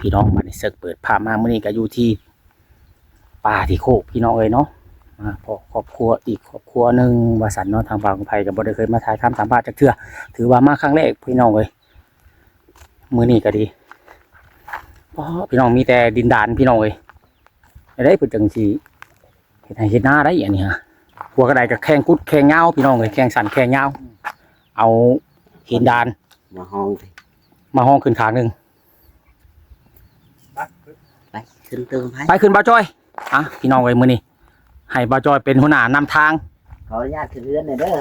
ພີ່ນ້ອງ ບັດນີ້ເສິກເປີດພາບມາ ມື້ນີ້ກໍຢູ່ທີ່ປ່າທີ່ໂຄກ ພີ່ນ້ອງເອີຍເນາະ. ມາພໍ້ຄອບຄົວອີກຄອບຄົວໜຶ່ງວ່າຊັ້ນເນາະ. ທາງບ່າວຄຳໄພກໍບໍ່ໄດ້ເຄີຍມາຖ່າຍທຳສຳພາດຈັກເທື່ອ ຖືວ່າມາຄັ້ງແລກ ພີ່ນ້ອງເອີຍ. ມື້ນີ້ກໍດີ ອໍ ພີ່ນ້ອງ ມີແຕ່ດິນດານ ພີ່ນ້ອງເອີຍ. ແນວໃດເພິ່ນຈັ່ງຊິເຮັດໄຮ່ເຮັດນາໄດ້ ອັນນີ້ຮະ? ຫົວກະໄດກໍແຂ່ງກຸດແຂ່ງຍາວ ພີ່ນ້ອງເອີຍ ແຂ່ງສັ້ນແຂ່ງຍາວ. ເອົາຫີນດານມາຮອງ ມາຮອງຂຶ້ນຂ້າງໜຶ່ງ. ໄປ ຂຶ້ນຕື່ມໄປ ໄປຂຶ້ນບ່າວຈອຍ. ອ່ະ ພີ່ນ້ອງເອີຍ ມື້ນີ້ໃຫ້ບ່າວຈອຍເປັນຫົວໜ້ານຳທາງ. ຂໍອະນຸຍາດຂຶ້ນເຮືອນແດ່ເດີ.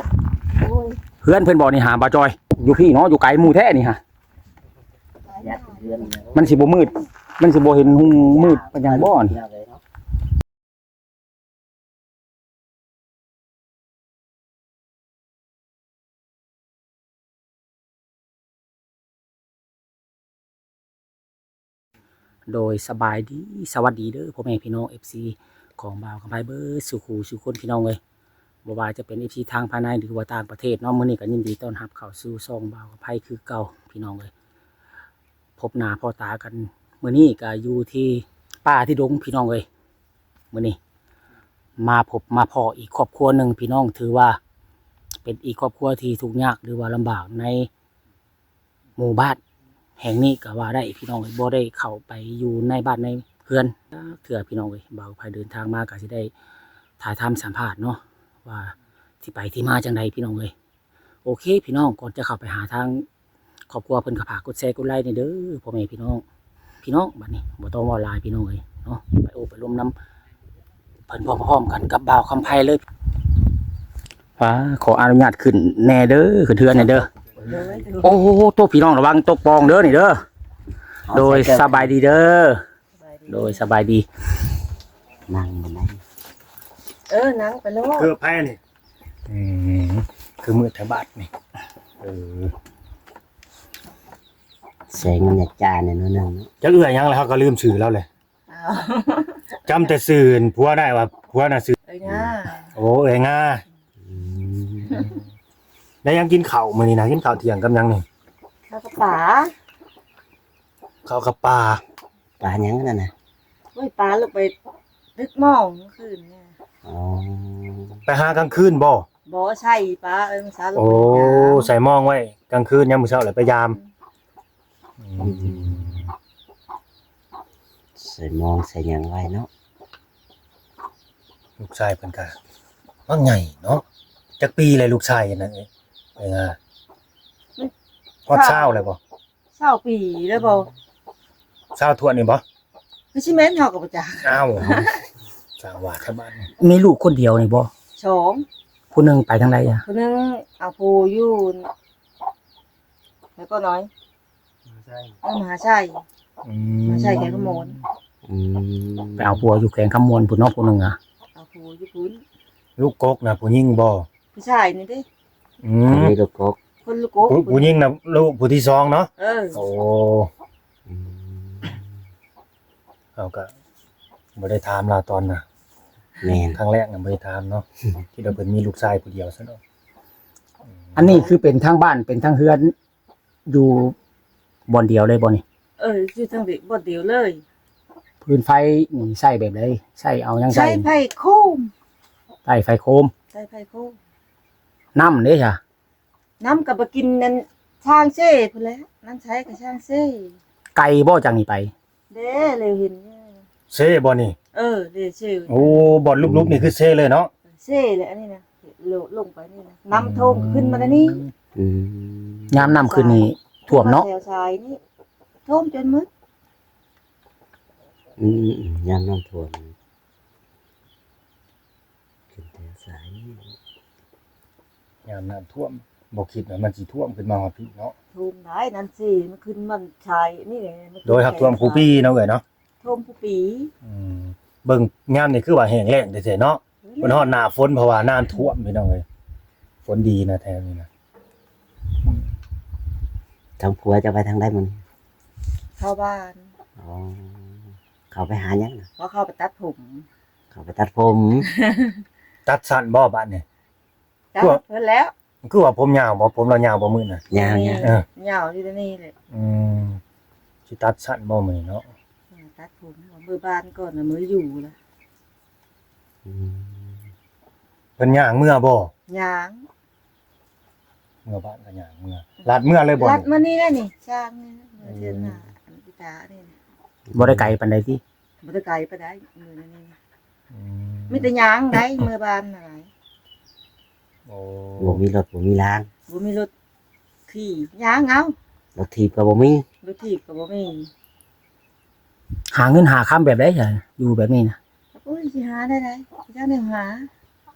ໂອ້ຍ ເຮືອນເພິ່ນບໍ່ນີ້ຫາ ບ່າວຈອຍ? ຢູ່ພີ້ເນາະ ຢູ່ໄກໝູ່ແທ້ນີ້ຫາ. ອະນຸຍາດຂຶ້ນເຮືອນແດ່. ມັນຊິບໍ່ມືດ ມັນຊິບໍ່ເຫັນຮຸ່ງມືດປານຫຍັງບໍ່ນີ້? ໂດຍ ສະບາຍດີ ສະຫວັດດີເດີ ພໍ່ແມ່ພີ່ນ້ອງ ເອັຟຊີ ຂອງບ່າວຄຳໄພເບິດສູ່ຄູ່ສູ່ຄົນ ພີ່ນ້ອງເອີຍ. ບໍ່ວ່າຈະເປັນ ເອັຟຊີ ທາງພາຍໃນ ຫຼືວ່າຕ່າງປະເທດເນາະ, ມື້ນີ້ກໍຍິນດີຕ້ອນຮັບເຂົ້າສູ່ຊ່ອງບ່າວຄຳໄພຄືເກົ່າ ພີ່ນ້ອງເອີຍ. ພົບໜ້າພໍ້ຕາກັນ ມື້ນີ້ກໍຢູ່ທີ່ປ່າທີ່ດົງ ພີ່ນ້ອງເອີຍ. ມື້ນີ້ມາພົບມາພໍ້ອີກຄອບຄົວໜຶ່ງ ພີ່ນ້ອງ, ຖືວ່າເປັນອີກຄອບຄົວທີ່ທຸກຍາກ ຫຼືວ່າລຳບາກໃນໝູ່ບ້ານແຫ່ງນີ້ກໍວ່າໄດ້ ພີ່ນ້ອງເອີຍ. ບໍ່ໄດ້ເຂົ້າໄປຢູ່ໃນບ້ານໃນເຮືອນຈັກເທື່ອ ພີ່ນ້ອງເອີຍ. ບ່າວໄພເດີນທາງມາກໍຊິໄດ້ຖ່າຍທຳສຳພາດເນາະ ວ່າທີ່ໄປທີ່ມາຈັ່ງໃດ ພີ່ນ້ອງເອີຍ. ໂອເຄ ພີ່ນ້ອງ ກ່ອນຈະເຂົ້າໄປຫາທາງຄອບຄົວເພິ່ນ ກໍຝາກກົດແຊ ກົດໄລແດ່ເດີ ພໍ່ແມ່ພີ່ນ້ອງ. ພີ່ນ້ອງ ບັດນີ້ບໍ່ຕ້ອງເວົ້າຫຼາຍ ພີ່ນ້ອງເອີຍເນາະ, ໄປໂອ້ໄປລົມນຳເພິ່ນພ້ອມໆກັນກັບບ່າວຄຳໄພເລີຍ. ວ່າ ຂໍອະນຸຍາດຂຶ້ນແດ່ເດີ ຂຶ້ນເຮືອນແດ່ເດີ. ໂອ້ໂຫ ໂຕ ພີ່ນ້ອງ ລະວັງຕົກປ່ອງເດີນີ້ເດີ. ໂດຍ ສະບາຍດີເດີ. ໂດຍ ສະບາຍດີ. ນັ່ງບໍ່ໄດ້ ເອີ ນັ່ງໄປໂລດ. ເກີບໃຜນີ້? ອືມ ຄືມືດແທ້ບາດນີ້. ເອີ ໃສ່ເງິນຈານໜ້ອຍໜຶ່ງເນາະ. ຈັກເອື້ອຍຫຍັງລະ ເຮົາກໍລືມຊື່ລາວເລີຍ. ອ້າວ ຈຳແຕ່ຊື່ຜົວໄດ້ວ່າຜົວນະຊື່ ເອື້ອຍງາ. ໂອ້ ເອື້ອຍງາ. ອືມ ໄດ້ຫຍັງກິນເຂົ້າມື້ນີ້ນະ? ກິນເຂົ້າທ່ຽງກັບຫຍັງນີ້? ເຂົ້າກັບປາ. ເຂົ້າກັບປາ. ປາຫຍັງນັ້ນນະ? ໂອ້ຍ ປາລົງໄປດຶກມອງມື້ຄືນນີ້. ອໍ ໄປຫາກາງຄືນບໍ່? ບໍ່ ໃສ່ປາ ເອີ ສາລົງໄປ. ໂອ້ ໃສ່ມອງໄວ້ກາງຄືນ ຍາມມື້ເຊົ້າແລ້ວໄປຢາມ. ອືມ ອືມ ໃສ່ມອງໃສ່ຫຍັງໄວ້ເນາະ. ລູກຊາຍເພິ່ນກະມັກໃຫຍ່ເນາະ. ຈັກປີແລ້ວລູກຊາຍນັ້ນເອີຍ? ເອີ ຮອດຊາວແລ້ວບໍ່? ຊາວປີແລ້ວບໍ່? ຊາວຖ້ວນນີ້ບໍ່? ຄືຊິແມ່ນ ເຮົາກໍບໍ່ຈັກ. ອ້າວ ສ້າງວ່າແທ້ບາດນີ້. ມີລູກຄົນດຽວນີ້ບໍ່? ສອງ. ຜູ້ໜຶ່ງໄປທາງໃດອະ? ຜູ້ໜຶ່ງເອົາຜູ້ຢູ່ ແລ້ວກໍນ້ອຍ ມະຫາໄຊ. ເອີ ມະຫາໄຊ. ອືມ ມະຫາໄຊແຂວງຄຳມ່ວນ. ອືມ ໄປເອົາຜົວຢູ່ແຂວງຄຳມ່ວນພຸ້ນເນາະ ຜູ້ໜຶ່ງອະ. ເອົາຜົວຢູ່ພຸ້ນ. ລູກກົກນະ ຜູ້ຍິງບໍ່? ຜູ້ຊາຍນີ້ເດ້. ອືມ ມີລູກກົກ. ຄົນລູກກົກ. ຜູ້ ຜູ້ຍິງນະ ລູກຜູ້ທີສອງເນາະ. ເອີ ໂອ້ ອືມ ເຮົາກະບໍ່ໄດ້ຖາມລາວຕອນນະ. ແມ່ນ ຄັ້ງແລກນະບໍ່ໄດ້ຖາມເນາະ. ຄິດວ່າເພິ່ນມີລູກຊາຍຜູ້ດຽວຊັ້ນເນາະ. ອັນນີ້ຄືເປັນທາງບ້ານ ເປັນທາງເຮືອນ ຢູ່ບ່ອນດຽວເລີຍບໍ່ນີ້? ເອີ ຢູ່ທາງນີ້ບ່ອນດຽວເລີຍ. ພື້ນໄຟນີ້ໃຊ້ແບບໃດ? ໃຊ້ເອົາຫຍັງໃຊ້? ໃຊ້ໄຟໂຄມ. ໃຊ້ໄຟໂຄມ. ໃຊ້ໄຟໂຄມ. ນ້ຳເດ້ຊະ? ນ້ຳກໍໄປກິນນັ້ນ ຊາງເຊພຸ້ນແຫຼະ. ນ້ຳໃຊ້ກໍຊາງເຊ. ໄກບໍ່ຈາກນີ້ໄປ? ເດ້ ເລີເຫັນເຊບໍ່ນີ້? ເອີ ເດ້ເຊ. ໂອ້ ບ່ອນຫຼຸບໆນີ້ຄືເຊເລີຍເນາະ? ເຊແຫຼະ ອັນນີ້ນະ ລົງໄປນີ້ນະ ນ້ຳຖ້ວມຂຶ້ນມາແນວນີ້. ອືມ ຍາມນ້ຳຂຶ້ນນີ້ຖ້ວມເນາະ? ແຖວຊາຍນີ້ຖ້ວມຈົນໝົດ. ອືມ ຍາມນ້ຳຖ້ວມ ຂຶ້ນແຖວຊາຍນີ້ ຍາມນ້ຳຖ້ວມ ບໍ່ຄິດວ່າມັນຊິຖ້ວມຂຶ້ນມາຮອດພີ້ເນາະ. ຖ້ວມຫຼາຍ ນ້ຳເຊມັນຂຶ້ນມັນຊາຍນີ້ແຫຼະ. ໂດຍ ຫາກຖ້ວມຄູ່ປີເນາະ ເອີຍເນາະ. ຖ້ວມຜູ້ປີ. ອືມ ເບິ່ງຍາມນີ້ຄືວ່າແຫ້ງແລ້ງແທ້ໆເນາະ. ເອີ ມັນຮອດໜ້າຝົນ ເພາະວ່ານ້ຳຖ້ວມ ພີ່ນ້ອງເອີຍ. ຝົນດີນະແຖວນີ້ນະ. ອືມ ທາງຜົວຈະໄປທາງໃດມື້ນີ້? ເຂົ້າບ້ານ. ອໍ ເຂົ້າໄປຫາຫຍັງນະ? ເຂົາເຂົ້າໄປຕັດຜົມ. ເຂົ້າໄປຕັດຜົມ. ຕັດສັ້ນບໍ່ບາດນີ້? ຈັກເພິ່ນແລ້ວ. ຄືວ່າຜົມຍາວບໍ່? ຜົມລາວຍາວບໍ່ມື້ນະ? ຍາວ ຍາວ. ເອີ ຍາວຢູ່ແນວນີ້ແຫຼະ. ອືມ ຕັດສັ້ນບໍ່ມື້ນີ້ເນາະ? ເອີ ຕັດຜົມ ມື້ບ້ານກ່ອນນະ ມື້ຢູ່ລະ. ອືມ ເພິ່ນຍ່າງເມືອບໍ່? ຍ່າງ ເມືອບ້ານກໍຍ່າງເມືອ ລັດເມືອເລີຍບໍ່? ລັດມານີ້ແຫຼະນີ້ ຊ່າງນີ້ ເມືອເທິງໜ້າ ອືມ ອັນອີຕານີ້ ບໍ່ໄດ້ໄກປານໃດຕິ? ບໍ່ໄດ້ໄກປານໃດ ມື້ນີ້ ອືມ ມີແຕ່ຍ່າງໄດ໋ ເມືອບ້ານນະ. ໂອ້ ບໍ່ມີລົດ ບໍ່ມີລາງ ບໍ່ມີລົດຂີ່ ຍ່າງເອົາ ລົດຖີບກໍບໍ່ມີ ລົດຖີບກໍບໍ່ມີ. ຫາເງິນຫາຄຳແບບໃດຊະ ຢູ່ແບບນີ້ນະ? ໂອ້ຍ ຊິຫາໄດ້ໃດ ບໍ່ຈັກແນວຫາ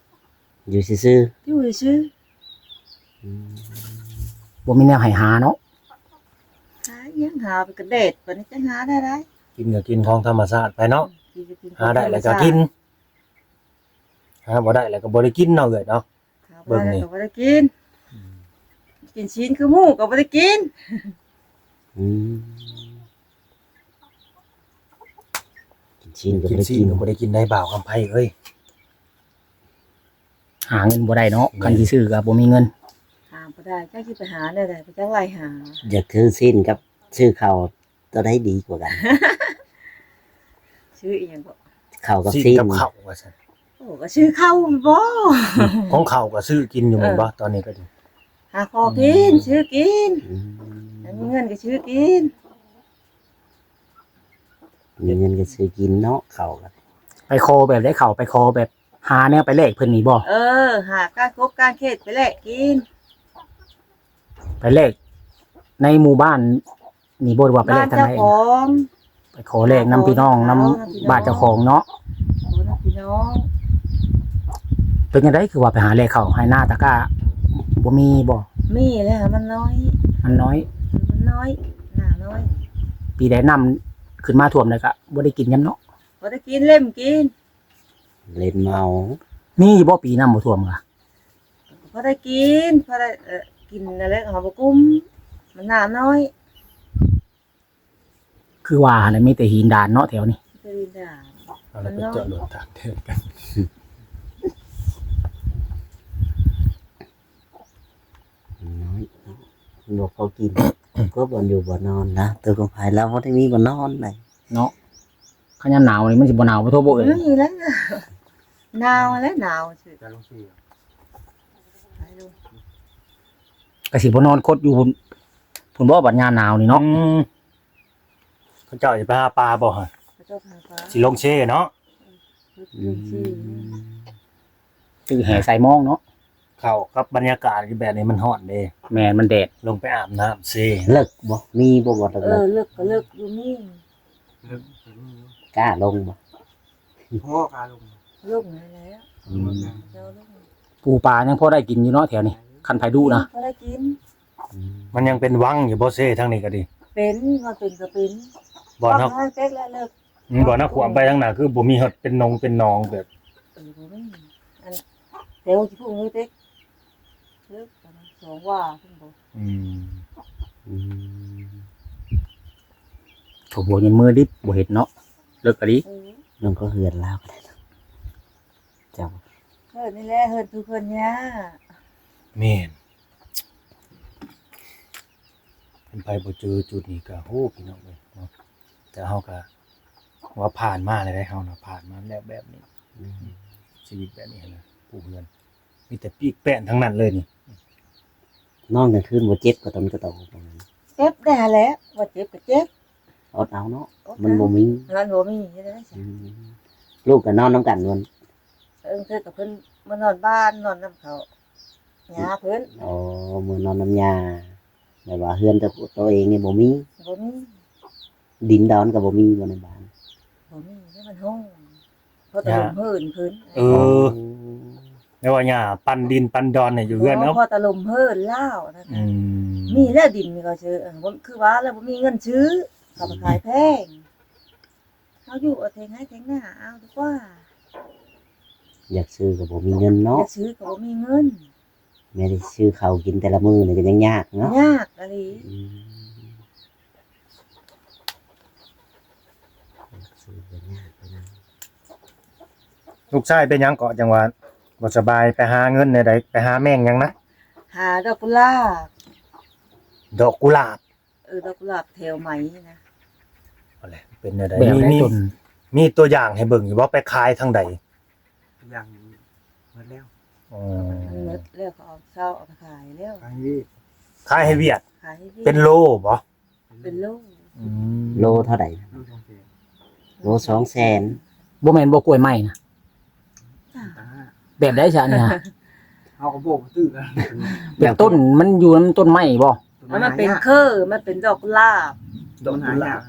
ຢູ່ຊື່ໆ ຢູ່ຊື່ໆ ອືມ ບໍ່ມີແນວໃຫ້ຫາເນາະ. ຫາຫຍັງ ຫາໄປກະແດດ ປານນີ້ຈະຫາໄດ້ໃດ? ກິນກໍກິນຂອງທຳມະຊາດໄປເນາະ ກິນກໍກິນ ຫາໄດ້ແລ້ວກໍກິນ ຫາບໍ່ໄດ້ແລ້ວກໍບໍ່ໄດ້ກິນເນາະ ເອື້ອຍເນາະ. ຫາບໍ່ໄດ້ແລ້ວກໍບໍ່ໄດ້ກິນ ອືມ ກິນຊີ້ນຄືໝູກໍບໍ່ໄດ້ກິນ ອືມ ກິນຊີ້ນກໍບໍ່ໄດ້ກິນ ກິນຊີ້ນກໍບໍ່ໄດ້ກິນໄດ໋ ບ່າວຄຳໄພເອີຍ. ຫາເງິນບໍ່ໄດ້ເນາະ ແມ່ນ ຄັນຊິຊື້ກໍບໍ່ມີເງິນ ຫາບໍ່ໄດ້ ຈັກຊິໄປຫາແນວໃດ ບໍ່ຈັກໄລ່ຫາ. ຢາກຊື້ຊີ້ນກັບຊື້ເຂົ້າ ຕົວໃດດີກວ່າກັນ? ຊື້ອີ່ຫຍັງເກາະ? ເຂົ້າກັບຊີ້ນ ຊີ້ນກັບເຂົ້າວ່າຊັ້ນ. ໂອ້ ກໍຊື້ເຂົ້າບໍ? ຂອງເຂົ້າກໍຊື້ກິນຢູ່ແມ່ນບໍ່? ເອີ ຕອນນີ້ກໍດີ ຫາຂໍກິນ ອືມ ຊື້ກິນ ອືມ ຄັນມີເງິນກໍຊື້ກິນ. ມີເງິນກໍຊື້ກິນເນາະ ເຂົ້າກໍ ໄປຂໍແບບໃດເຂົ້າ? ໄປຂໍແບບຫາແນວໄປແລກເພິ່ນນີ້ບໍ່? ເອີ ຫາການກົບການເຂດໄປແລກກິນ ໄປແລກໃນໝູ່ບ້ານນີ້ບໍ່ ຫຼືວ່າໄປແລກທາງໃດ? ບ້ານເຈົ້າຂອງ ໄປຂໍແລກນຳພີ່ນ້ອງ ນຳ ນຳບ້ານເຈົ້າຂອງເນາະ ຂໍນຳພີ່ນ້ອງ. ເປັນຈັ່ງໃດຄືວ່າໄປຫາແລກເຂົ້າ ໄຮ່ນາຕາກ້າບໍ່ມີບໍ່? ມີແລ້ວ ມັນນ້ອຍ ມັນນ້ອຍ ມັນນ້ອຍ ໜ້ານ້ອຍ. ປີໃດນ້ຳຂຶ້ນມາຖ້ວມແລ້ວກະບໍ່ໄດ້ກິນຫຍັງເນາະ ບໍ່ໄດ້ກິນ ເລັມກິນ ເລັມເອົາ. ມີຢູ່ບໍ່ປີນ້ຳບໍ່ຖ້ວມກະ? ພໍໄດ້ກິນ ພໍໄດ້ ເອີ ກິນນັ້ນແຫຼະ ເຮົາບໍ່ກຸ້ມ ມັນນ້ຳນ້ອຍ. ຄືວ່າຫັ້ນແຫຼະ ມີແຕ່ຫີນດານເນາະແຖວນີ້ ມີແຕ່ຫີນດານ ເອົາແລ້ວໄປຈອດລົດຕາກແດດກັນ ມັນນ້ອຍ ບໍ່ພໍກິນ ກໍບ່ອນຢູ່ບ່ອນນອນນະ ຕົວຂອງໃຜລາວບໍ່ໄດ້ມີບ່ອນນອນໃດເນາະ. ຄັນຍາມໜາວນີ້ມັນຊິບໍ່ໜາວບໍ່ໂທບໍ່ເອີຍ? ນີ້ແຫຼະ ໜາວແຫຼະ ໜາວຊິ ກະຊິບໍ່ນອນຄົດຢູ່ພຸ້ນ ພຸ້ນບໍ່ ບັດຍາມໜາວນີ້ເນາະ. ອືມ ເຂົາເຈົ້າຊິໄປຫາປາບໍ່ຫັ້ນ? ເຂົາເຈົ້າໄປຫາປາ ຊິລົງເຊເນາະ ອືມ ຊື້ແຫໃສ່ມອງເນາະ. ເຂົ້າກັບບັນຍາກາດແບບນີ້ມັນຮ້ອນເດ້ ແມ່ນ ມັນແດດ ລົງໄປອາບນ້ຳເຊ. ເລິກບໍ່? ມີບໍ່ ບ່ອນເລິກ? ເອີ ເລິກກໍເລິກຢູ່ ມີ ເລິກກໍມີຢູ່. ກ້າລົງບໍ່? ພໍກ້າລົງ ລົງຫັ້ນແຫຼະ ອືມ ເຈົ້າລົງ. ປູປາຍັງພໍໄດ້ກິນຢູ່ເນາະແຖວນີ້ ຄັນໃຜດຸນະ ພໍໄດ້ກິນ. ອືມ ມັນຍັງເປັນວັງຢູ່ບໍ່ເຊ? ທາງນີ້ກໍດີ ເປັນ ວ່າເປັນກໍເປັນ ບ່ອນເຮົາ ເປັນແລ້ວເລີກ ອືມ ບ່ອນເຮົາຂວາມໄປທາງໜ້າ ຄືບໍ່ມີຮອດເປັນໜອງເປັນໜອງແບບ ເອີ ບໍ່ມີ. ອັນແຖວທີ່ພຸ້ນນີ້ເປັກ ເລິກສອງວ່າພຸ້ນບໍ່? ອືມ ອືມ ໂອ້ໂຫ ຍັງມືດິບບໍ່ເຫັນເນາະ ເລິກກະດີ. ເອີ ມັນກໍເຮືອນລາວກໍໄດ້ເນາະ ເຈົ້າ ເຮືອນນີ້ແຫຼະ ເຮືອນປູເຮືອນຍ່າ. ແມ່ນ ຄັນໃຜບໍ່ເຈີຈຸດນີ້ກໍ ໂອ້ ພີ່ນ້ອງເອີຍເນາະ ແຕ່ເຮົາກໍວ່າຜ່ານມາແລ້ວເດ້ ເຮົານະຜ່ານມາແລ້ວແບບນີ້. ອືມ ຊີວິດແບບນີ້ຫັ້ນນະ ປູເຮືອນ ມີແຕ່ປີກແປ້ນທັງນັ້ນເລີຍນີ້. ນອນກາງຄືນບໍ່ເຈັບກະຕົນກະໂຕປານນັ້ນ? ເຈັບແດ່ແຫຼະ ບໍ່ເຈັບກະເຈັບ ອົດເອົາເນາະ ອົດເອົາ ມັນບໍ່ມີ ມັນບໍ່ມີເຮັດແນວໃດຊະ. ອືມ ລູກກະນອນນຳກັນ ເອີ ເທື່ອກະເພິ່ນມານອນບ້ານ ນອນນຳເຂົາ ຍ່າເພິ່ນ. ອໍ ເມືອນອນນຳຍ່າ ແບບວ່າເຮືອນໂຕ ໂຕເອງນີ້ບໍ່ມີ? ບໍ່ມີ. ດິນດອນກໍບໍ່ມີບໍ່ໃນບ້ານ? ບໍ່ມີ ມັນຮ້ອນ ພໍແຕ່ລົມເຫີນເພິ່ນ. ເອີ ແມ່ນວ່າຍ່າປັ່ນດິນປັ່ນດອນໃຫ້ຢູ່ເຮືອນເນາະ ພໍແຕ່ລົມເຫີນລາວນະ. ອືມ ມີແລ້ວດິນນີ້ກໍຊື້ ເອີ ບໍ່ ຄືວ່າແລ້ວບໍ່ມີເງິນຊື້ ເຂົາໄປຂາຍແພງ. ເຮົາຢູ່ເອົາແທງໄຮ່ແທງນາເອົາດີກວ່າ. ຢາກຊື້ກໍບໍ່ມີເງິນເນາະ ຢາກຊື້ກໍບໍ່ມີເງິນ. ແມ່ນໄດ້ຊື້ເຂົ້າກິນແຕ່ລະມື້ນີ້ກໍຍັງຍາກເນາະ ຍາກອີ່ຫຼີ. ອືມ ຊື້ກໍຍາກປານນັ້ນ. ລູກຊາຍເປັນຫຍັງເກາະ ຈັ່ງວ່າບໍ່ສະບາຍ? ໄປຫາເງິນແນວໃດ? ໄປຫາແມ່ງຫຍັງນະ? ຫາດອກກຸຫຼາບ. ດອກກຸຫຼາບ? ເອີ ດອກກຸຫຼາບແຖວໄມ້ນະ. ນັ້ນແຫຼະ ເປັນແນວໃດ? ແບບໃດ? ມີ ມີ ຕົ້ນ ມີຕົວຢ່າງໃຫ້ເບິ່ງຢູ່ບໍ່? ໄປຂາຍທາງໃດ? ຢ່າງໝົດແລ້ວ. ອໍ ມັນໝົດແລ້ວ ເຂົາເອົາເຊົ່າເອົາໄປຂາຍແລ້ວ. ຂາຍໃຫ້ຫວຽດ. ຂາຍໃຫ້ຫວຽດ. ຂາຍໃຫ້ຫວຽດ. ເປັນໂລບໍ່? ເປັນໂລ. ອືມ ໂລເທົ່າໃດ? ໂລສອງແສນ. ໂລສອງແສນ. ບໍ່ແມ່ນບໍ່ ກ້ວຍໄມ້ນະ? ຈ້າ ແບບໃດຊະນີ້? ເຮົາກໍບອກບໍ່ຖືກນະ. ເປັນຕົ້ນ ມັນຢູ່ນຳຕົ້ນໄມ້ບໍ່? ມັນເປັນເຄີ ມັນເປັນດອກກຸຫຼາບ. ດອກກຸຫຼາບ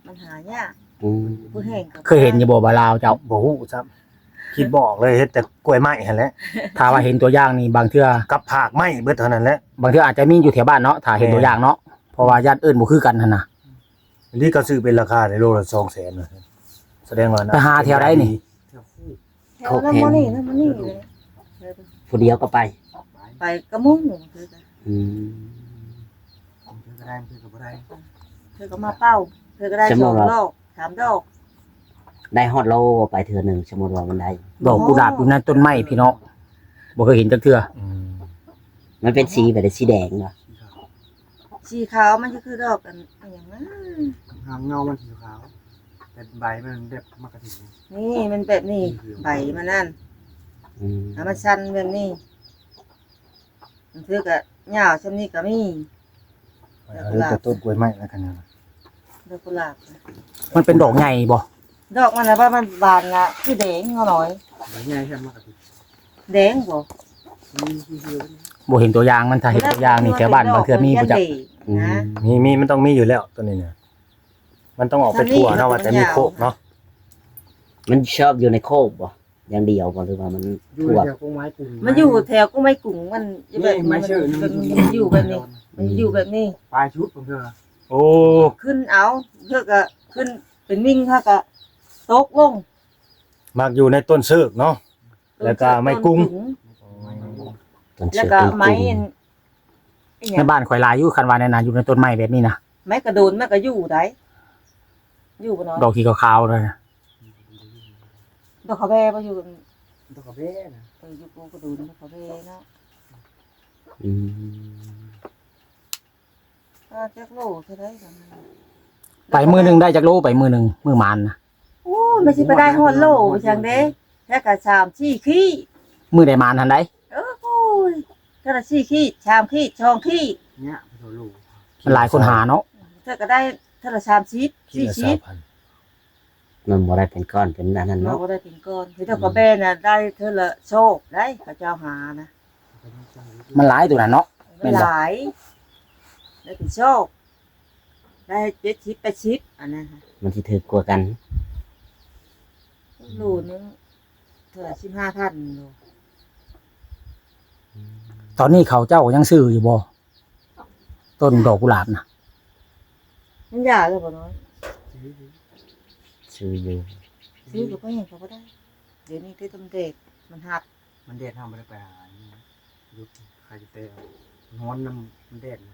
ມັນຫາຍາກ. ອືມ ຜູ້ແຫ້ງກໍ ເຄີຍເຫັນຢູ່ບໍ່ ບ່າວລາວເຈົ້າ? ບໍ່ຮູ້ຊ້ຳ ຄິດບໍ່ອອກເລີຍ ເຫັນແຕ່ກ້ວຍໄມ້ຫັ້ນແຫຼະ. ຖ້າວ່າເຫັນຕົວຢ່າງນີ້ ບາງເທື່ອ ກັບພາກໄມ້ເບິດເທົ່ານັ້ນແຫຼະ. ບາງເທື່ອອາດຈະມີຢູ່ແຖວບ້ານເນາະ ຖ້າເຫັນ ແມ່ນ ຕົວຢ່າງເນາະ ເພາະວ່າຢ້ານເອີ້ນບໍ່ຄືກັນຫັ້ນນະ. ອັນນີ້ເຂົາຊື້ເປັນລາຄາໃນໂລລະສອງແສນ. ສະແດງວ່າ ໄປຫາແຖວໃດນີ້? ແຖວ ໂຄກແຮງ ແຖວນັ້ນ ນີ້ ນັ້ນ ນີ້ ຜູ້ດຽວກໍໄປ? ໄປກັບໝູ່. ອືມ ເທື່ອກໍໄດ້ ເທື່ອກໍບໍ່ໄດ້. ເທື່ອກໍມາເປົ່າ ເທື່ອກໍໄດ້ສອງດອກ ສາມດອກ. ໄດ້ຮອດໂລບໍ່ ໄປເທື່ອໜຶ່ງ? ສົມມຸດວ່າມັນໄດ້ ດອກກຸຫຼາບຢູ່ໃນຕົ້ນໄມ້ພີ່ນ້ອງ ບໍ່ເຄີຍເຫັນຈັກເທື່ອ. ອືມ ມັນເປັນສີແບບໃດ? ສີແດງບໍ່? ສີຂາວ ມັນຈະຄືດອກອັນ ອັນຫຍັງນະ? ຫາງເງົາມັນສີຂາວ ແຕ່ໃບມັນແບບໝາກກະຖິນ. ນີ້ມັນແບບນີ້ ນີ້ຄື ໃບມັນນັ້ນ. ອືມ ແລ້ວມັນສັ້ນແບບນີ້ ບາງເທື່ອກໍຍາວສ່ຳນີ້ກໍມີ. ເອົາແຕ່ຕົ້ນກ້ວຍໄມ້ແລ້ວກັນນະ ດອກກຸຫຼາບ. ມັນເປັນດອກໃຫຍ່ບໍ່? ດອກມັນນະ ວ່າມັນບານນະ ຄືແດງເນາະນ້ອຍ. ດອກໃຫຍ່ແທ້ ມັນກໍແດງບໍ່? ມີຄື ບໍ່ເຫັນຕົວຢ່າງມັນ. ຖ້າເຫັນຕົວຢ່າງນີ້ ແຖວບ້ານບາງເທື່ອມີບໍ່ຈັກ. ອືມ ນະ ມີ ມີ ມັນຕ້ອງມີຢູ່ແລ້ວ ຕົວນີ້ນະ. ມັນຕ້ອງອອກໄປທົ່ວເນາະ ວ່າແຕ່ມີໂຄກເນາະ. ມັນຊອບຢູ່ໃນໂຄກບໍ່ ຢ່າງດຽວບໍ່ ຫຼືວ່າມັນ ຢູ່ແຖວກົງໄມ້ກຸງ? ມັນຢູ່ແຖວກົງໄມ້ກຸງ ມັນຢູ່ແບບນີ້ ມັນຢູ່ແບບນີ້ ມັນຢູ່ແບບນີ້ ປາຍຊຸດເພິ່ນ. ໂອ້ ຂຶ້ນເອົາ ເພິ່ນກໍຂຶ້ນເປັນວິ່ງ ເຮົາກໍຕົກລົງ. ມັກຢູ່ໃນຕົ້ນເສີກເນາະ ແລ້ວກໍໄມ້ກຸງ ຕົ້ນເສີກ ແລ້ວກໍໄມ້ ໃນບ້ານຂ້ອຍຫຼາຍຢູ່ ຄັນວ່າແນວນັ້ນ ຢູ່ໃນຕົ້ນໄມ້ແບບນີ້ນະ. ໄມ້ກະໂດນມັນກະຢູ່ໄດ໋ ຢູ່ບໍ່ນ້ອຍ ດອກສີຂາວໆນັ້ນນະ. ດອກຂະແບບໍ່ຢູ່ ດອກຂະແບນະ. ເອີ ຢູ່ປູກະດູນ ດອກຂະແບເນາະ. ອືມ ອ່າ ຈັກໂລເທົ່າໃດນະ? ໄປມື້ໜຶ່ງໄດ້ຈັກໂລ? ໄປມື້ໜຶ່ງ ມື້ໝານນະ. ໂອ້ຍ ມັນຊິໄປໄດ້ຮອດໂລຈັ່ງເດ້ ແທ້ກະສາມສີ່ຂີດ. ມື້ໃດໝານຫັ້ນໃດ. ເອີ ໂອ້ຍ ເທື່ອລະສີ່ຂີດ ສາມຂີດ ສອງຂີດ ເນຍ ໂລ ມັນຫຼາຍຄົນຫາເນາະ. ເທື່ອກະໄດ້ເທື່ອລະສາມສິບ ສີ່ສິບ. ມັນບໍ່ໄດ້ເປັນກ້ອນເປັນອັນນັ້ນເນາະ ບໍ່ໄດ້ເປັນກ້ອນ. ເຮັດດອກກະແບນະ ໄດ້ເທື່ອລະໂຊກໄດ໋ ເຂົາເຈົ້າຫານະ. ມັນຫຼາຍໂຕນັ້ນເນາະ ມັນຫຼາຍ ໄດ້ເປັນໂຊກ ໄດ້ເຈັດສິບ ແປດສິບ ອັນນັ້ນ. ມັນຊິຖືກກວ່າກັນ ໂລໜຶ່ງເທົ່າໃດ ສິບຫ້າພັນໂລ. ຕອນນີ້ເຂົາເຈົ້າຍັງຊື້ຢູ່ບໍ່ ຕົ້ນດອກກຸຫຼາບນະ? ມັນຢາກແລ້ວບໍ່ນ້ອຍ? ຊື້ຢູ່ ຊື້ກໍບໍ່ເຫັນເຂົາບໍ່ໄດ້. ດຽວນີ້ຕິດຕຳແດດ ມັນຮັບ ມັນແດດ ເຮົາບໍ່ໄດ້ໄປຫາ ຢຸດຂາຍແຕ່ນອນນຳມັນແດດນະ.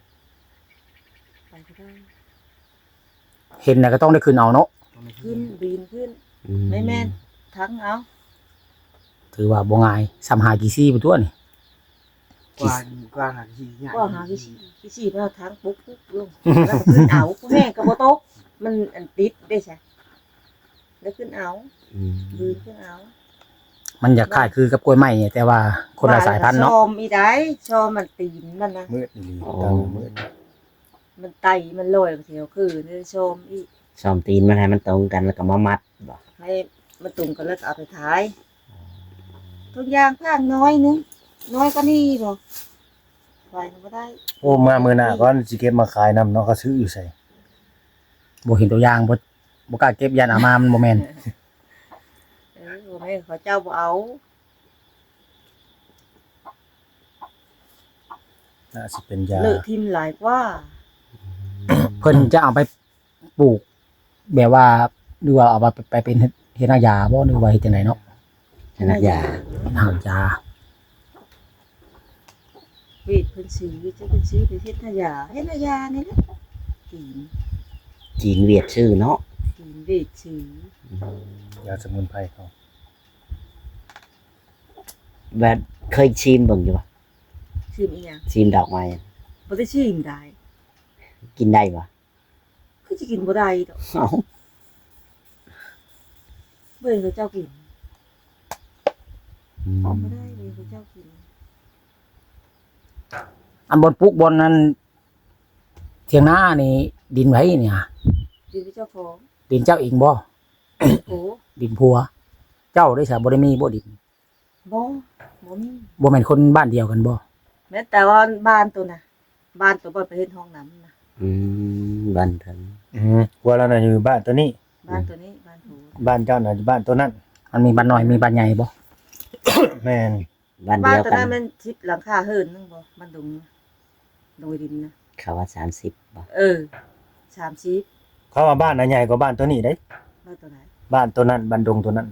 ໄປກໍໄດ້ ເຫັນນະກໍຕ້ອງໄດ້ຂຶ້ນເອົາເນາະ ຂຶ້ນ ປີນຂຶ້ນ. ອືມ ແມ່ນໆ ທັງເອົາ ຖືວ່າບໍ່ງ່າຍ ສ່ຳຫາກີຊີພຸ້ນຕົວະນີ້. ກວ່າ ກວ່າຫາກີຊີຍາກ ກວ່າຫາກີຊີ ກີຊີເຮົາທັງປຸກໆລົງ ແລ້ວກໍຂຶ້ນເອົາ ຜູ້ແຮງກໍບໍ່ຕົກ ມັນອັນຕິດເດ້ຊະ. ແລ້ວຂຶ້ນເອົາ ອືມ ຄືຂຶ້ນເອົາ. ມັນຢາກຄ້າຍຄືກັບກ້ວຍໄມ້ ແຕ່ວ່າຄົນລະສາຍພັນເນາະ. ຊ້ອມອີກໄດ໋ ຊ້ອມມັນຕີນມັນນະ ມືດອີ່ຫຼີ ອໍ ຕາມືດ ມັນໄຕມັນລອຍແຖວຄືນີ້ ຊ້ອມອີກ ຊ້ອມຕີນມັນໃຫ້ມັນຕົງກັນ ແລ້ວກໍມາມັດບໍ່ ໃຫ້ມັນຕົງກັນ ແລ້ວກໍເອົາໄປຂາຍ. ທຸກຢ່າງພາງນ້ອຍໜຶ່ງ ນ້ອຍກວ່ານີ້ບໍ່ ຂາຍກໍບໍ່ໄດ້. ໂອ້ ມາມື້ໜ້າກ່ອນ ຊິເກັບມາຂາຍນຳເນາະ. ເຂົາຊື້ຢູ່ໃສ? ບໍ່ເຫັນຕົວຢ່າງ ບໍ່ ບໍ່ກ້າເກັບ ຢ້ານເອົາມາມັນບໍ່ແມ່ນ. ເອີ ບໍ່ແມ່ນ ເຂົາເຈົ້າບໍ່ເອົາ ໜ້າຊິເປັນຢາ ເລີະຖິ້ມຫຼາຍກວ່າ. ເພິ່ນຈະເອົາໄປປູກແບບວ່າ ຫຼືວ່າເອົາໄປ ໄປເປັນເຮັດ ເຮັດຮາກຢາບໍ່ ຫຼືວ່າເຮັດຈັ່ງໃດເນາະ? ເຮັດຮາກຢາ ເຮັດຮາກຢາ. ເວດເພິ່ນຊື້ ເຈົ້າເພິ່ນຊື້ໄປເຮັດຮາກຢາ ເຮັດຮາກຢານີ້ແຫຼະ. ຈີນ ຈີນຫວຽດຊື້ເນາະ ຈີນຫວຽດຊື້. ອືມ ຢາສະໝຸນໄພເຂົາ. ແບບເຄີຍຊີມເບິ່ງຢູ່ບໍ່? ຊີມອີ່ຫຍັງ? ຊີມດອກໄມ້. ບໍ່ໄດ້ຊີມໄດ໋. ກິນໄດ້ບໍ່? ຄືຊິກິນບໍ່ໄດ້ດອກ. ເອົ້າ ເບິ່ງເຂົາເຈົ້າກິນ ອືມ ເອົາບໍ່ໄດ້ເບິ່ງເຂົາເຈົ້າກິນ. ອັນບ່ອນປູກ ບ່ອນນັ້ນ ຖຽງນານີ້ ດິນໃຜນີ້ຫະ? ດິນເຈົ້າຂອງ ດິນເຈົ້າເອງບໍ່? ໂອ້ ດິນຜົວ. ເຈົ້າໄດ້ສະ ບໍ່ໄດ້ມີບໍ່ດິນ? ບໍ່ ບໍ່ມີ. ບໍ່ແມ່ນຄົນບ້ານດຽວກັນບໍ່? ແມ່ນ ແຕ່ວ່າບ້ານໂຕນະ ບ້ານໂຕບ່ອນໄປເຮັດຫ້ອງນ້ຳນະ. ອືມ ບ້ານເພິ່ນ. ອືມ ຜົວລາວນະຢູ່ບ້ານໂຕນີ້? ບ້ານໂຕນີ້ ບ້ານໂຕ ບ້ານເຈົ້ານະຢູ່ບ້ານໂຕນັ້ນ. ມັນມີບ້ານນ້ອຍ ມີບ້ານໃຫຍ່ບໍ່? ແມ່ນ. ບ້ານດຽວກັນ ບ້ານໂຕນັ້ນແມ່ນສິບຫຼັງຄາເຮືອນໜຶ່ງບໍ່? ບ້ານດົງ ໂດຍດິນນະ ເຂົາວ່າສາມສິບບໍ່? ເອີ ສາມສິບ. ເຂົາວ່າບ້ານນະໃຫຍ່ກວ່າບ້ານໂຕນີ້ເດ້. ບ້ານໂຕໃດ? ບ້ານໂຕນັ້ນ ບ້ານດົງໂຕນັ້ນ.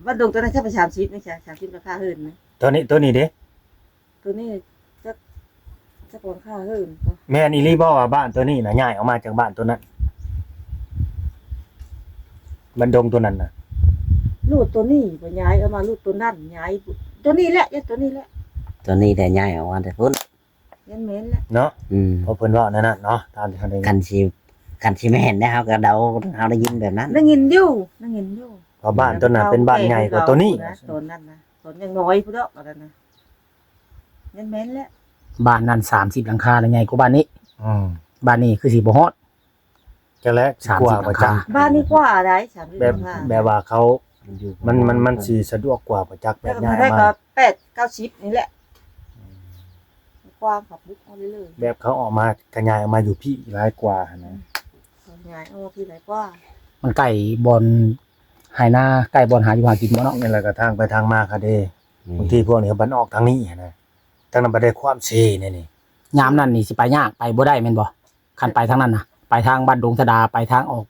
ບ້ານດົງໂຕນັ້ນ ເຂົາໄປສາມສິບນີ້ ສາມສິບຫຼັງຄາເຮືອນນະ. ໂຕນີ້ ໂຕນີ້ເດ້? ໂຕນີ້ຈັກ ຈັກຫຼັງຄາເຮືອນກໍ ແມ່ນອີ່ຫຼີບໍ່ວ່າບ້ານໂຕນີ້ນະ ຍ້າຍອອກມາຈາກບ້ານໂຕນັ້ນ ບ້ານດົງໂຕນັ້ນນະ? ລູກໂຕນີ້ບໍ່ຍ້າຍອອກມາ ລູກໂຕນັ້ນຍ້າຍ ໂຕນີ້ແຫຼະ ໂຕນີ້ແຫຼະ ໂຕນີ້ແຫຼະຍ້າຍອອກມາແຕ່ພຸ້ນ. ແມ່ນແຫຼະເນາະ. ອືມ ເພາະເພິ່ນເວົ້າແນວນັ້ນເນາະ ຕາມທີ່ເຮົາໄດ້ຍິນ. ຄັນຊິ ຄັນຊິແມ່ນແລ້ວ ເຮົາກໍເດົາ ເຮົາໄດ້ຍິນແບບນັ້ນ ໄດ້ຍິນຢູ່ ໄດ້ຍິນຢູ່. ເພາະບ້ານໂຕນັ້ນເປັນບ້ານໃຫຍ່ກວ່າໂຕນີ້ ຕອນນັ້ນນະ ຕອນຍັງນ້ອຍພຸ້ນດອກ ຕອນນັ້ນນະ ແມ່ນໆແຫຼະ. ບ້ານນັ້ນສາມສິບຫຼັງຄາ ແລ້ວໃຫຍ່ກວ່າບ້ານນີ້. ອືມ ບ້ານນີ້ຄືຊິບໍ່ຮອດ. ຈັກແຫຼະ ສາມສິບ ກວ່າບໍ່ຈັກ ຫຼັງຄາ ບ້ານນີ້ກວ່າໄດ໋ ສາມສິບ ແບບ ຫຼັງຄາ ແບບວ່າເຂົາ ມັນ ມັນ ມັນຊິສະດວກກວ່າບໍ່ຈັກ ແບບຍ້າຍມາ ແປດເກົ້າສິບນີ້ແຫຼະ. ອືມ ກວ້າງຄັກບຸກເອົາເລີຍ ແບບເຂົາອອກມາ ຂະຫຍາຍອອກມາຢູ່ພີ້ຫຼາຍກວ່າຫັ້ນນະ. ອືມ ຂະຫຍາຍອອກພີ້ຫຼາຍກວ່າ ມັນໃກ້ບ່ອນໄຮ່ນາ ໃກ້ບ່ອນຫາຢູ່ຫາກິນບໍ່ເນາະ. ແມ່ນ ແລ້ວກໍທາງໄປທາງມາຂະເດ ອືມ ບາງທີພວກນີ້ເຂົາບັນອອກທາງນີ້ຫັ້ນນະ ທາງນັ້ນບັດໄດ້ຄວາມເຊແນວນີ້. ຍາມນັ້ນນີ້ຊິໄປຍາກ ໄປບໍ່ໄດ້ແມ່ນບໍ່? ຄັນໄປທາງນັ້ນນະ ໄປທາງບ້ານດົງທະດາ ໄປທາງອອກ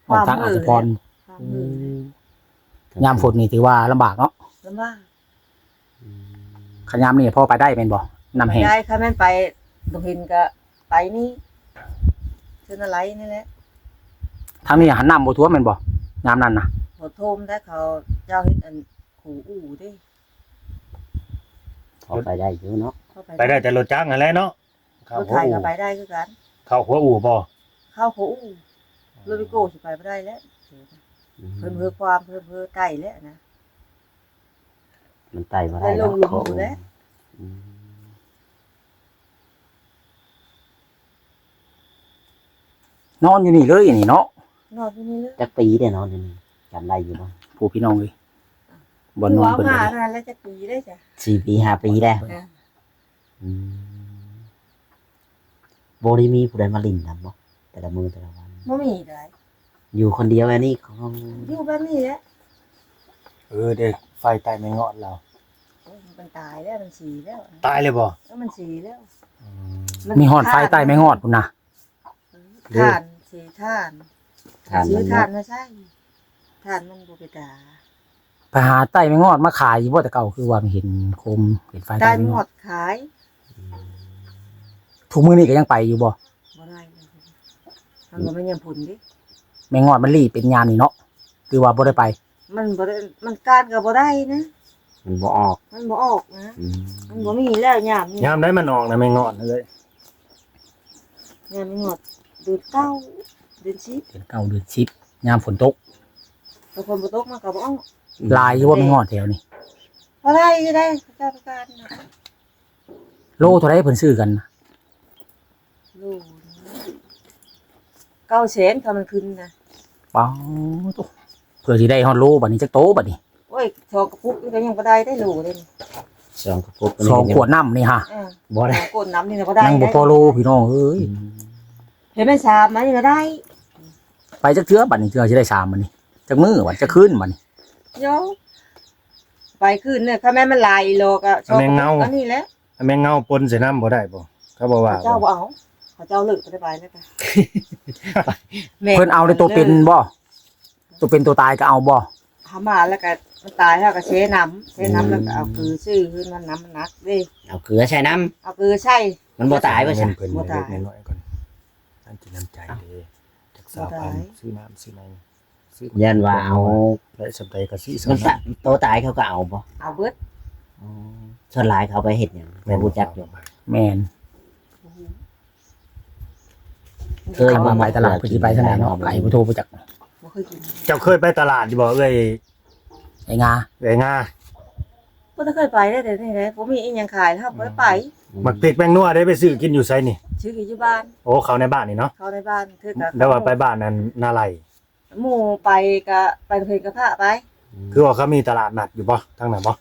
ອອກທາງອາດສະພອນ. ອືມ ຍາມຝົນນີ້ຖືວ່າລຳບາກເນາະ ລຳບາກ. ອືມ ຄັນຍາມນີ້ພໍໄປໄດ້ແມ່ນບໍ່? ນ້ຳແຫ້ງ ໄປໄດ້ ຄັນແມ່ນໄປ ບໍ່ເຫັນກໍໄປນີ້ ເຊີນນາໄລນີ້ແຫຼະ. ທາງນີ້ຫັ້ນນ້ຳບໍ່ຖ້ວມແມ່ນບໍ່ ຍາມນັ້ນນະ? ບໍ່ຖ້ວມໄດ໋ ເຂົາເຈົ້າເຮັດອັນ ຄູອູ່ເດ້. ພໍໄປໄດ້ຢູ່ເນາະ ພໍໄປໄດ້ ໄປໄດ້ແຕ່ລົດຈັກຫັ້ນແຫຼະເນາະ. ເຂົ້າຫົວອູ່ ລົດໄຖກໍໄປໄດ້ຄືກັນ. ເຂົ້າຫົວອູ່ບໍ່? ເຂົ້າຫົວອູ່ ລົດວິໂກ້ຊິໄປບໍ່ໄດ້ແລ້ວ. ອືມ ເພິ່ນເຮີຄວາມ ເພິ່ນເຮີໄຕ້ແລ້ວນະ ມັນໄຕ້ບໍ່ໄດ້ແລ້ວ ລົງຫຼຸມພຸ້ນແຫຼະ. ອືມ ນອນຢູ່ນີ້ເລີຍນີ້ເນາະ ນອນຢູ່ນີ້ເລີຍ. ຈັກປີແລ້ວນອນຢູ່ນີ້ ຈຳໄດ້ຢູ່ບໍ່? ຜູ້ພີ່ນ້ອງເອີຍ ບ່ອນນອນເພິ່ນ ມານັ້ນແລ້ວຈັກປີແລ້ວຈ້ະ? ສີ່ປີ ຫ້າປີແລ້ວ. ອ່າ ອືມ ບໍ່ໄດ້ມີຜູ້ໃດມາຫຼິ້ນນຳບໍ່ ແຕ່ລະມື້ແຕ່ລະວັນ? ບໍ່ມີໃດ ຢູ່ຄົນດຽວແບບນີ້ ຢູ່ແບບນີ້ແຫຼະ. ເອີ ເດ້ ໄຟໃຕ້ໄມ້ງອດລາວ ໂອ້ຍ ມັນຕາຍແລ້ວ ມັນສີແລ້ວ. ຕາຍເລີຍບໍ່? ເອີ ມັນສີແລ້ວ. ອືມ ມັນມີຮອດໄຟໃຕ້ໄມ້ງອດພຸ້ນນະ. ເອີ ຖ່ານ ສີຖ່ານ ຖ່ານ ສີຖ່ານມາໃຊ້ ຖ່ານມັນບໍ່ເປັນຕາ. ໄປຫາໄຕ້ໄມ້ງອດມາຂາຍຢູ່ບໍ່ແຕ່ເກົ່າ? ຄືວ່າເຫັນໂຄມ ເຫັນໄຟໃຕ້ໄມ້ງອດຂາຍ. ອືມ ທຸກມື້ນີ້ກໍຍັງໄປຢູ່ບໍ່? ບໍ່ໄດ້ເລີຍ ມັນບໍ່ແມ່ນຍາມຝົນເດ້. ໄມ້ງອດມັນລີ້ເປັນຍາມນີ້ເນາະ ຄືວ່າບໍ່ໄດ້ໄປ. ມັນບໍ່ໄດ້ ມັນການກໍບໍ່ໄດ້ນະ ມັນບໍ່ອອກ ມັນບໍ່ອອກນະ. ອືມ ມັນບໍ່ມີແລ້ວຍາມນີ້. ຍາມໃດມັນອອກນະ ໄມ້ງອດເອີຍ? ຍາມໄມ້ງອດ ເດືອນເກົ້າ ເດືອນສິບ ເດືອນເກົ້າ ເດືອນສິບ ຍາມຝົນຕົກ. ຖ້າຝົນບໍ່ຕົກມັນກໍບໍ່ອອກ. ຫຼາຍຢູ່ບໍ່ໄມ້ງອດແຖວນີ້? ພໍໄດ້ຢູ່ໄດ໋ ເຂົາເຈົ້າໄປການນະ. ໂລເທົ່າໃດເພິ່ນຊື້ກັນ? ໂລເກົ້າແສນ ຖ້າມັນຂຶ້ນນະ. ປາໂຕ ເພື່ອຊິໄດ້ຮອດໂລ ບັດນີ້ຈັກໂຕບັດນີ້? ໂອ້ຍ ສອງກະປຸກນີ້ກໍຍັງບໍ່ໄດ້ໄດ໋ໂລເດ້ນີ້. ສອງກະປຸກ ສອງຂວດນ້ຳນີ້ຫະ ເອີ ບໍ່ໄດ້ ສອງຂວດນ້ຳນີ້ນະບໍ່ໄດ້ ຍັງບໍ່ພໍໂລພີ່ນ້ອງເອີຍ. ອືມ ເຫັນແມ່ນສາມອັນນີ້ກໍໄດ້. ໄປຈັກເທື່ອບັດນີ້ ເທື່ອຊິໄດ້ສາມອັນນີ້? ຈັກມື້ບັດ ຈັກຄືນບັດນີ້? ໂຍ ໄປຄືນເດີ ຄັນແມ່ນມັນຫຼາຍອີ່ຫຼໍກໍ ແມງເງົາ ອັນນີ້ແຫຼະ. ແມງເງົາປົນໃສ່ນ້ຳບໍ່ໄດ້ບໍ່? ເຂົາບໍ່ວ່າ ເຂົາເຈົ້າບໍ່ເອົາ ເຂົາເຈົ້າເລີກບໍ່ໄດ້ໄປແລ້ວກະ ແມ່ນ ເພິ່ນເອົາແຕ່ໂຕເປັນບໍ່? ໂຕເປັນໂຕຕາຍກໍເອົາບໍ່? ເຮົາມາແລ້ວກໍມັນຕາຍ ເຮົາກໍແຊ່ນ້ຳ ແຊ່ນ້ຳ ອືມ ແລ້ວກໍເອົາເກືອໃສ່ ຄືມັນນ້ຳມັນໜັກເດ້ ເອົາເກືອໃສ່ນ້ຳ ເອົາເກືອໃສ່ ມັນບໍ່ຕາຍບໍ່ຊະ? ເງິນເພິ່ນ ບໍ່ຕາຍ ເລັກນ້ອຍກ່ອນ ນ້ຳຈິດນ້ຳໃຈເດ້ ຈັກຊາວພັນ ບໍ່ຕາຍ ຊື້ນ້ຳຊື້ໃນ ຢ້ານວ່າເອົາ ໄດ້ສ່ຳໃດກໍຊິສ່ຳນັ້ນ ໂຕຕາຍເຂົາກໍເອົາບໍ່? ເອົາເບິດ. ອໍ ສ່ວນຫຼາຍເຂົາໄປເຮັດຫຍັງ ບໍ່ຮູ້ຈັກຢູ່? ແມ່ນ ບໍ່ຮູ້ ເຄີຍມາ ໄປຕະຫຼາດ ເພິ່ນຊິໄປທາງໃດເນາະ ໄກບໍ່ໂທບໍ່ຈັກ. ບໍ່ເຄີ เจ้าเคยไปตลาดอยู่บ่ เอื้อย ไอ้งา เอื้อยงา บ่ทันเคยไปเด้ แต่นี่แหละ บ่มีอีหยังขาย เฮาบ่ได้ไป อืม หมากพริกแป้งนัวได้ไปซื้อกินอยู่ไสนี่ ซื้ออยู่บ้าน โอ้ เขาในบ้านนี่เนาะ เขาในบ้าน คือก็ แล้วว่าไปบ้านนั้นนาไล หมู่ไปก็ไปเพิ่นก็พาไป คือว่าเขามีตลาดนัดอยู่บ่ ทางนั้นบ่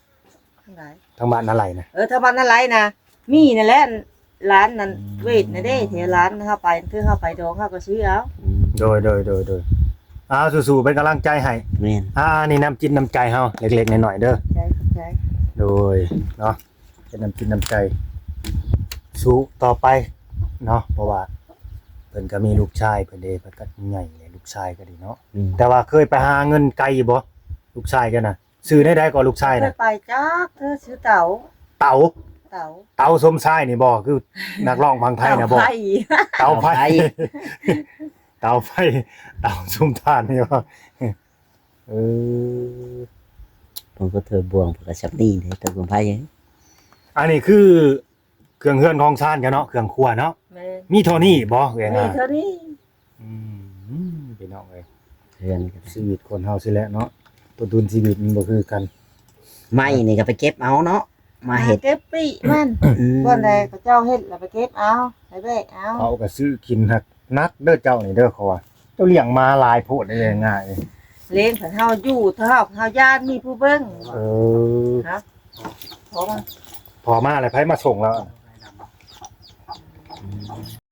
ทางใด ทางบ้านนาไลนะ เออ ทางบ้านนาไลนะ มีนั่นแหละ ร้านนั้น อืม เวทนะเด้ แถวร้านเฮาไป คือเฮาไปดองเฮาก็ซื้อเอา อืม โดย โดย โดย โดย อ้าว สู้ๆ เป็นกำลังใจให้ แม่น อ่า นี่น้ำจิตน้ำใจเฮา เล็กๆ น้อยๆ เด้อ ใจ ขอบใจ โดย เนาะ เป็นน้ำจิตน้ำใจ สู้ต่อไปเนาะ เพราะว่าเพิ่นก็มีลูกชายเพิ่นเด้ เพิ่นก็ใหญ่แล้ว ลูกชายก็ดีเนาะ อืม แต่ว่าเคยไปหาเงินไกลอยู่บ่ ลูกชายเจ้าน่ะ ชื่อแนวใดก็ลูกชายน่ะ บ่เคยไปจักเทื่อ ชื่อเต๋า เต๋า เต๋า เต๋าสมชายนี่บ่ คือนักร้องฝั่งไทยน่ะบ่ เต๋าไฟ เต๋าไฟ เต๋าไฟ เต๋าไฟ เต๋าสุมทานนี่บ่ เออ เพิ่นก็เทิดบ่วง เพิ่นก็ซำนี้เด้ เทิดบ่วงไผ อันนี้คือเครื่องเฮือนของซานเจ้าเนาะ เครื่องครัวเนาะ แม่น มีเท่านี้บ่ เอื้อย มี งา เท่านี้ อืม พี่น้องเอ้ย เฮือนก็ ชีวิตคนเฮาซี้แหละเนาะ ต้นทุนชีวิตมันบ่คือกัน ไม้นี่ก็ไปเก็บเอาเนาะ มาเฮ็ด หาเก็บปีมัน อืม บ่อนใดเขาเจ้าเฮ็ดแล้วไปเก็บเอา ไปแบกเอา เขาก็ซื้อกินหักนักเด้อเจ้านี่เด้อ เขาว่า เจ้าเลี้ยงมาหลายโพดได้ง่าย เลี้ยงเพิ่นเฮาอยู่ เฮา เฮาย่านมีผู้เบิ่ง เออ ฮะ พอมา พอมาแล้วไผมาส่งแล้ว